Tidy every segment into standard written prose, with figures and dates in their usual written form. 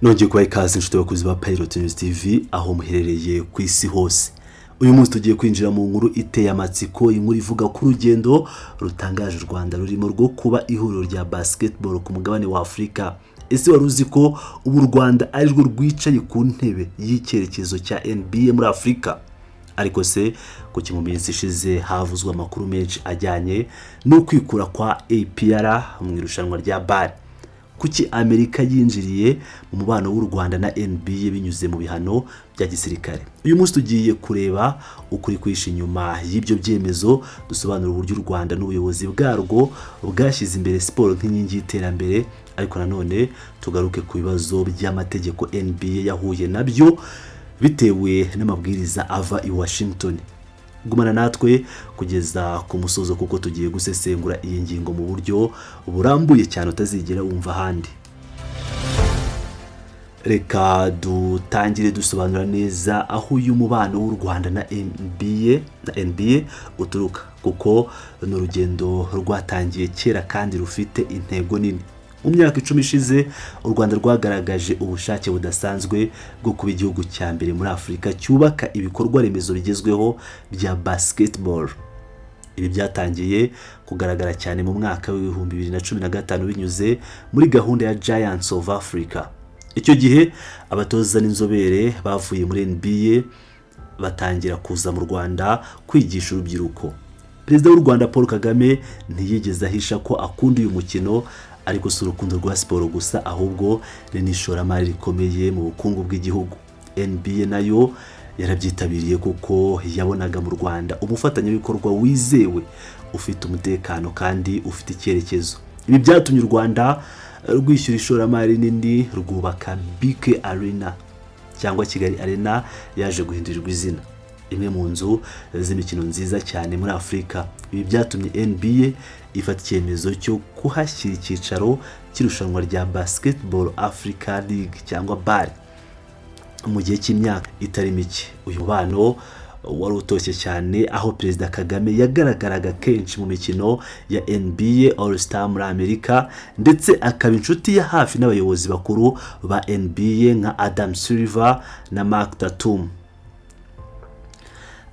Nongeye kubaha ikaze, inshuti bakunzi ba Pilot News TV, aho muherereye ku isi hose. Uyu munsi tugiye kwinjira mu nkuru iteye amatsiko, inkuru ivuga ku rugendo rutangaje u Rwanda rurimo rwo kuba ihuriro rya basketball ku mugabane wa Afurika. Ese wari uzi ko ubu u Rwanda ari rwo rwicaye ku ntebe y'icyerekezo cya NBA muri Afurika? Ariko se kuki mu minsi ishize havuzwe amakuru menshi ajyanye no kwikura kwa APR mu irushanwa rya BAL? Kuki Amerika yinjiriye mu mubano w'u Rwanda na NBA binyuze mu bihano bya gisirikare? Uyu munsi tugiye kureba ukuri kwihishe inyuma y'ibyo byemezo, dusobanura uburyo u Rwanda n'ubuyobozi bwarwo bwashyize imbere siporo nk'inkingi y'iterambere, ariko nanone tugaruke ku bibazo by'amategeko NBA yahuye nabyo bitewe n'amabwiriza ava i Washington. Gumana natwe kugeza ku musozo, kuko tugiye gusesengura iyi ngingo mu buryo burambuye cyane utazigera wumva ahandi. Reka dutangire dusobanura neza aho uyu mubano w'u Rwanda na NBA uturuka, kuko ni urugendo rwatangiye kera kandi rufite intego nini. Mu myaka 10 ishize, u Rwanda rwagaragaje ubushake budasanzwe bwo kuba igihugu cya mbere muri Afurika cyubaka ibikorwa remezo bigezweho bya basketball. Ibi byatangiye kugaragara cyane mu mwaka wa 2015 binyuze muri gahunda ya Giants of Africa. Icyo gihe abatoza n'inzobere bavuye muri NBA batangira kuza mu Rwanda kwigisha urubyiruko. Perezida w'u Rwanda Paul Kagame ntiyigeze ahisha ko akunda uyu mukino, ariko si urukundo rwa siporo gusa, ahubwo ni n'ishoramari rikomeye mu bukungu bw'igihugu. NBA nayo yarabyitabiriye, kuko yabonaga mu Rwanda umufatanyabikorwa wizewe, ufite umutekano kandi ufite icyerekezo. Ibi byatumye u Rwanda rwishyura ishoramari rinini, rwubaka BK Arena cyangwa Kigali Arena yaje guhindurirwa izina, imwe mu nzu z'imikino nziza cyane muri Afurika. Ibi byatumye NBA ifata icyemezo cyo kuhashyira icyicaro cy'irushanwa rya Basketball Africa League cyangwa BAL mu gihe cy'imyaka itari mike. Uyu mubano wari utoshye cyane, aho Perezida Kagame yagaragaraga kenshi mu mikino ya NBA All Star muri Amerika, ndetse akaba inshuti ya hafi n'abayobozi bakuru ba NBA nka Adam Silver na Mark Tatum.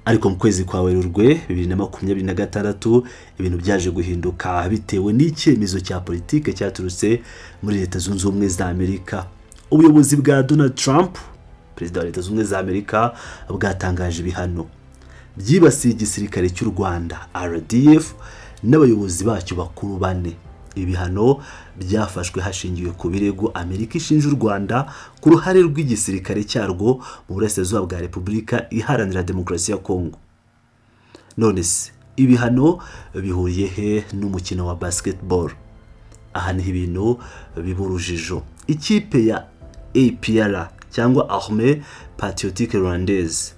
Ariko mu kwezi kwa Werurwe 2026, ibintu byaje guhinduka bitewe n'icyemezo cya politike cyaturutse muri Leta Zunze Ubumwe za Amerika. Ubuyobozi bwa Donald Trump, perezida wa Leta Zunze Ubumwe za Amerika, bwatangaje ibihano byibasiye igisirikare cy'u Rwanda, RDF, n'abayobozi bacyo bakuru bane. Ibihano byafashwe hashingiwe ku birego Amerika ishinja u Rwanda ku ruhare rw'igisirikare cyarwo mu burasirazuba bwa Repubulika Iharanira Demokarasi ya Kongo. None se ibihano bihuriye he n'umukino wa basketball? Aha niho ibintu biba urujijo. Ikipe ya APR cyangwa Armée Patriotique Rwandaise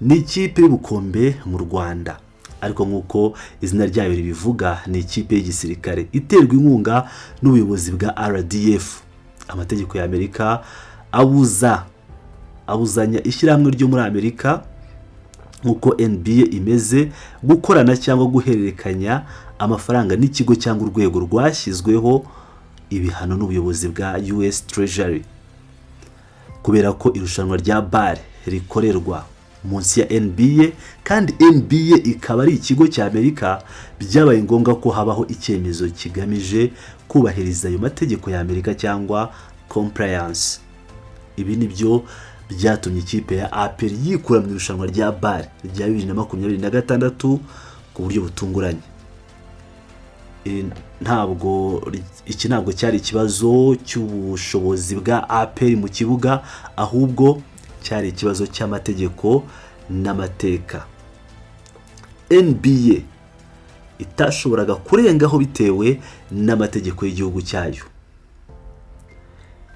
ni ikipe y'ubukombe mu Rwanda, ariko nk'uko izina ryayo ribivuga, ni ikipe y'igisirikare iterwa inkunga n'ubuyobozi bwa RDF. Amategeko ya Amerika abuzanya ishyirahamwe ryo muri Amerika nk'uko NBA imeze gukorana cyangwa guhererekanya amafaranga n'ikigo cyangwa urwego rwashyizweho ibihano n'ubuyobozi bwa US Treasury. Kubera ko irushanwa rya BAL rikorerwa munsi ya NBA kandi NBA ikaba ari ikigo cya Amerika, byabaye ngombwa ko habaho icyemezo kigamije kubahiriza ayo mategeko ya Amerika cyangwa compliance. Ibi ni byo byatumye ikipe ya APR yikura mu irushanwa rya BAL rya 2026 ku buryo butunguranye. Ntabwo iki ntabwo cyari ikibazo cy'ubushobozi bwa APR mu kibuga, ahubwo cyari ikibazo cy'amategeko n'amateka NBA itashoboraga kurengaho bitewe n'amategeko y'igihugu cyayo.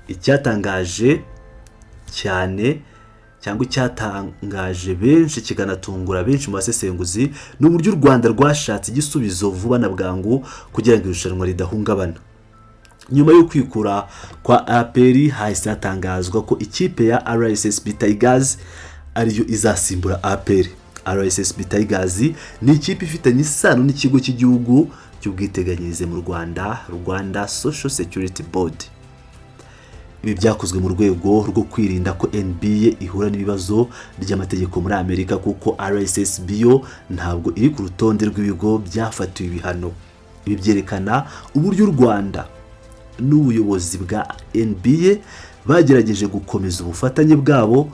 Icyatangaje cyane cyangwa icyatangaje benshi kikanatungura benshi mu basesenguzi ni uburyo u Rwanda rwashatse igisubizo vuba na bwangu kugira ngo irushanwa ridahungabana. Nyuma yo kwikura kwa APR, hahise hatangazwa ko ikipe ya RSSB Tigers ariyo izasimbura APR. RSSB Tigers ni ikipe ifitanye isano n'ikigo cy'igihugu cy'ubwiteganyirize mu Rwanda, Rwanda Social Security Board. Ibi byakozwe mu rwego rwo kwirinda ko NBA ihura n'ibibazo by'amategeko muri Amerika, kuko RSSB yo ntabwo iri ku rutonde rw'ibigo byafatiwe ibihano. Ibi byerekana uburyo u Rwanda n'ubuyobozi bwa NBA bagerageje gukomeza ubufatanye bwabo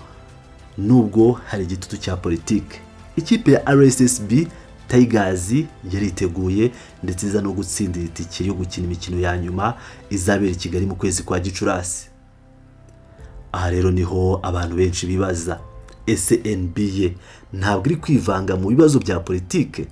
nubwo hari igitutu cya politiki. Ikipe ya RSSB Tigers yariteguye, ndetse iza no gutsindira itike yo gukina imikino ya nyuma izabera i Kigali mu kwezi kwa Gicurasi. Aha rero niho abantu benshi bibaza: ese NBA ntabwo iri kwivanga mu bibazo bya politike?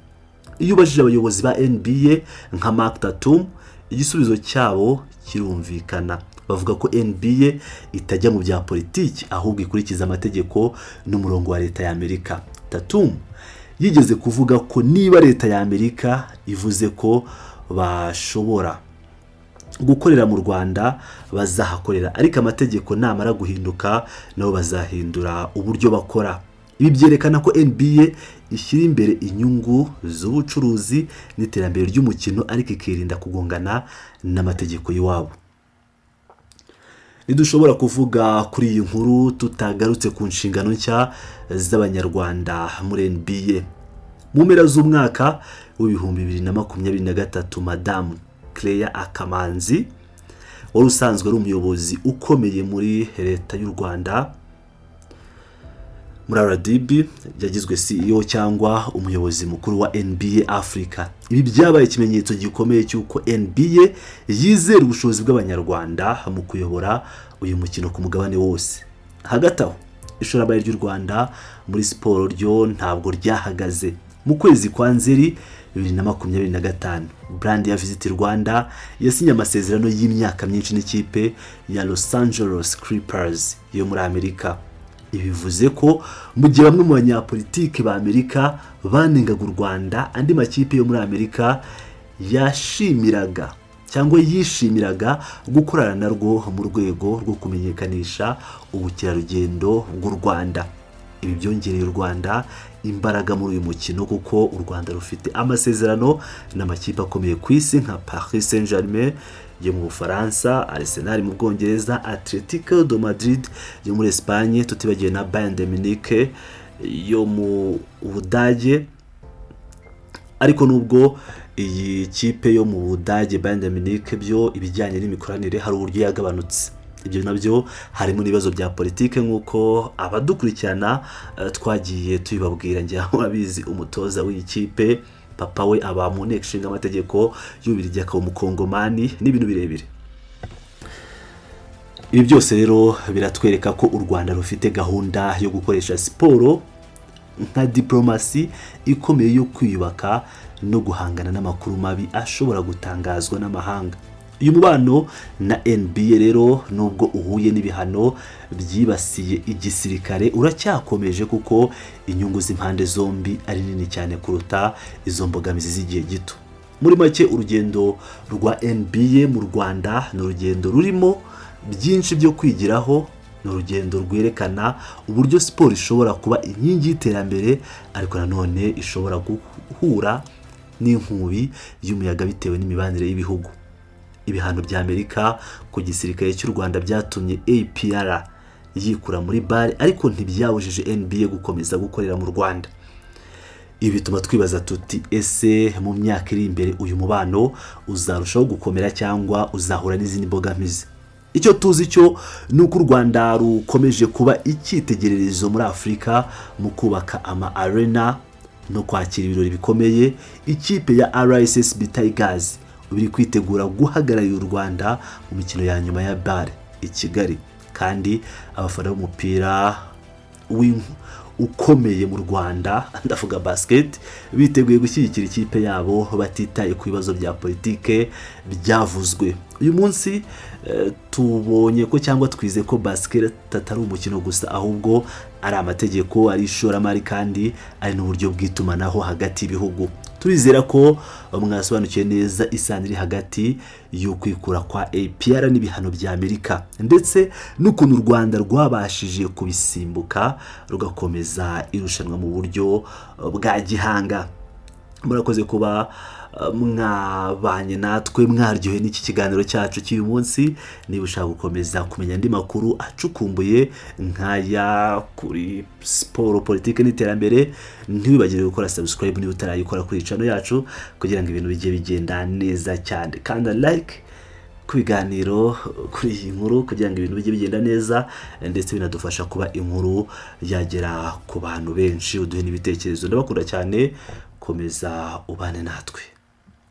Iyo ubajije abayobozi ba NBA nka Mark Tatum, igisubizo cyabo kirumvikana. Bavuga ko NBA itajya mu bya politiki, ahubwo ikurikiza amategeko n'umurongo wa leta ya Amerika. Tatum yigeze kuvuga ko niba leta ya Amerika ivuze ko bashobora gukorera mu Rwanda, bazahakorera, ariko amategeko namara guhinduka nabo bazahindura uburyo bakora. Ibi byerekana ko NBA ishyira imbere inyungu z'ubucuruzi n'iterambere ry'umukino, ariko ikirinda kugongana n'amategeko y'iwabo. Ntidushobora kuvuga kuri iyi nkuru tutagarutse ku nshingano nshya z'Abanyarwanda muri NBA. Mu mpera z'umwaka w'2023, Madamu Claire Akamanzi, wari usanzwe ari umuyobozi ukomeye muri leta y'u Rwanda muri RDB, yagizwe CEO cyangwa umuyobozi mukuru wa NBA Africa. Ibi byabaye ikimenyetso gikomeye cy'uko NBA yizera ubushobozi bw'Abanyarwanda mu kuyobora uyu mukino ku mugabane wose. Hagati aho, ishoramari ry'u Rwanda muri siporo ryo ntabwo ryahagaze. Mu kwezi kwa Nzeri 2025, brand ya Visit Rwanda yasinye amasezerano y'imyaka myinshi n'ikipe ya Los Angeles Clippers yo muri Amerika. Ibi bivuze ko mu gihe bamwe mu banyapolitiki ba Amerika banengaga u Rwanda, andi makipe yo muri Amerika yashimiraga cyangwa yishimiraga gukorana narwo mu rwego rwo kumenyekanisha ubukerarugendo bw'u Rwanda. Ibi byongereye u Rwanda imbaraga muri uyu mukino, kuko u Rwanda rufite amasezerano n'amakipe akomeye ku isi nka Paris Saint Germain yo mu Bufaransa, Arsenal mu Bwongereza, Atletico de Madrid yo muri Espagne, tutibagiwe na Bayern de Munich yo mu Budage. Ariko nubwo iyi kipe yo mu Budage, Bayern de Munich, byo ibijyanye n'imikoranire hari uburyo yagabanutse, ibyo nabyo harimo n'ibibazo bya politike, nk'uko abadukurikirana twagiye tubibabwira. Ngira murabizi, umutoza w'iyi kipe papa we aba mu nteko ishinga amategeko y'Ububiligi, akaba Umukongomani, n'ibintu birebire. Ibi byose rero biratwereka ko u Rwanda rufite gahunda yo gukoresha siporo nka diporomasi ikomeye yo kwiyubaka no guhangana n'amakuru mabi ashobora gutangazwa n'amahanga. Uyu mubano na NBA rero, nubwo uhuye n'ibihano byibasiye igisirikare, uracyakomeje, kuko inyungu z'impande zombi ari nini cyane kuruta izo mbogamizi z'igihe gito. Muri make, urugendo rwa NBA mu Rwanda ni urugendo rurimo byinshi byo kwigiraho. Ni urugendo rwerekana uburyo siporo ishobora kuba inkingi y'iterambere, ariko nanone ishobora guhura n'inkubi y'umuyaga bitewe n'imibanire y'ibihugu. Ibihano bya Amerika ku gisirikare cy'u Rwanda byatumye APR yikura muri BAL, ariko ntibyabujije NBA gukomeza gukorera mu Rwanda. Ibi bituma twibaza tuti: ese mu myaka iri imbere uyu mubano uzarushaho gukomera cyangwa uzahura n'izindi mbogamizi? Icyo tuzi cyo ni uko u Rwanda rukomeje kuba icyitegererezo muri Afurika mu kubaka ama arena no kwakira ibirori bikomeye. Ikipe ya RSSB Tigers iri kwitegura guhagararira u Rwanda mu mikino ya nyuma ya BAL i Kigali, kandi abafana b'umupira ukomeye mu Rwanda, ndavuga basket, biteguye gushyigikira ikipe yabo batitaye ku bibazo bya politike byavuzwe. Uyu munsi tubonye ko cyangwa twize ko basket atari umukino gusa, ahubwo ari amategeko, ari ishoramari, kandi ari n'uburyo bw'itumanaho hagati y'ibihugu. Turizera ko mwasobanukiwe neza isano iri hagati y'ukwikura kwa APR n'ibihano bya Amerika, ndetse n'ukuntu u Rwanda rwabashije kubisimbuka rugakomeza irushanwa mu buryo bwa gihanga. Murakoze kuba Mwabanye natwe, mwaryohe n'iki kiganiro cyacu cy'uyu munsi. Niba ushaka gukomeza kumenya andi makuru acukumbuye nk'aya kuri siporo, politiki n'iterambere, ntiwibagirwe gukora subscribe niba utarayikora kuri channel yacu, kugira ngo ibintu bijye bigenda neza cyane. Kanda like ku biganiro, kuri iyi nkuru, kugira ngo ibintu bijye bigenda neza, ndetse binadufasha kuba inkuru yagera ku bantu benshi. Uduhe n'ibitekerezo. Ndabakunda cyane, komeza ubane natwe.